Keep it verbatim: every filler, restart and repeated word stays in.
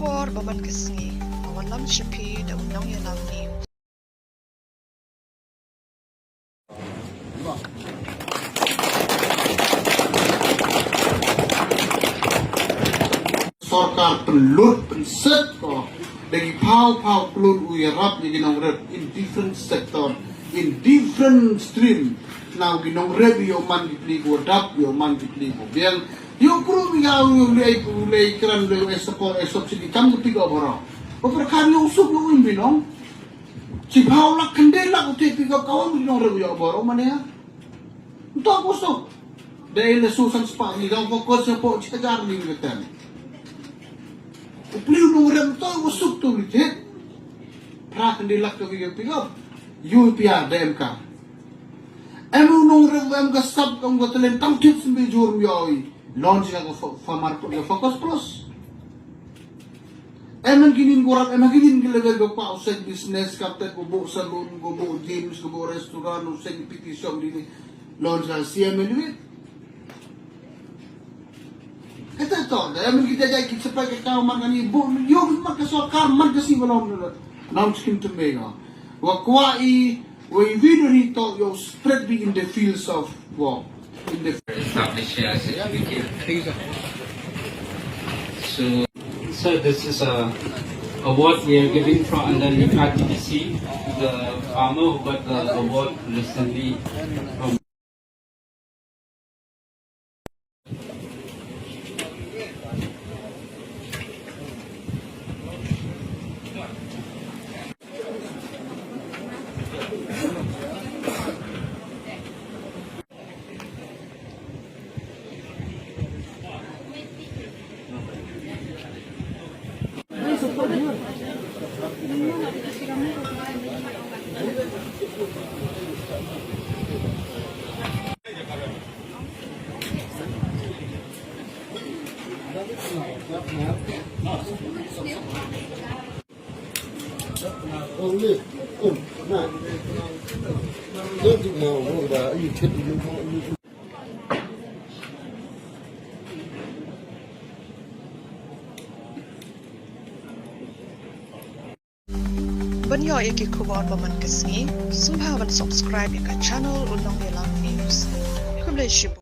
Por ba man ka sngi, ka wallam sha phi da u nongïalam news. Sorkar pynlut pynset ko da ki phaw phaw klur u ïarap ïa ki nongrep in different sector, in different stream. Now ki nongrep ïoh man ki pli ko dap, ïoh man ki pli ko biang. Ïoh kru mi ga u lei u lei kran lei e support e subsidy kam ki pick up boro. Ba pyrkhat ïoh suk ïoh im binong. Chiphaw lak khyndai lak u te pick up ka wan u nongrep ïoh boro mane ha. Ntok u suk. Dei le su san spah ni dang fokus sa po chajar ni ngetan. U pli u nongrep ntok u suk tu li te. Phra khyndai lak ka pick up. U P R da em ka. Em u nongrep em ka sap ka um ka telen tam tip symbi jur ym ïoh i. Launch ka ka fo- Farmer Pro- ka Focus Plus. Em en kinin ko rat em en kinin ki level ko pa u seng business ka tet ko bo salon ko bo gyms ko bo restaurant u seng P T shop di ni. Launch ka C M L wit. Kata to da em en ki jajai ki sepai ka kaw man kani bo yo man ka sorkar man ka si balong. Nam skin to me ko. Wa kwa i Wei video ni to you spread be in the fields of war. In the established here as a committee. So, sir, this is a award we are giving from under the R T D C, the farmer who got the award recently from Ban ïoh ïa ki khubor ba man ka sngi, sngewbha ban subscribe ïa ka channel U Nongïalam News. Khublei shibun.